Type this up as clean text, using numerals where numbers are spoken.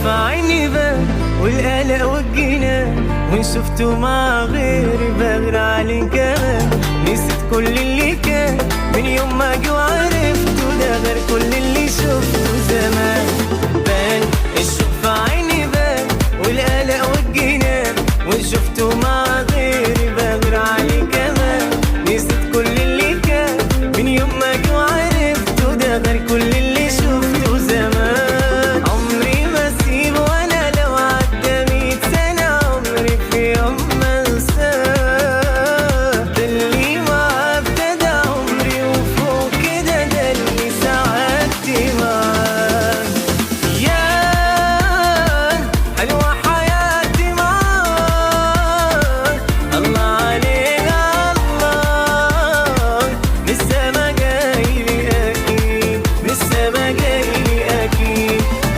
في عيني بان والقلق والجنان، وإن شفته مع غيري بغير عليه كمان. نسيت كل اللي كان من يوم ما جه وعرفته، ده غير كل اللي شفته زمان.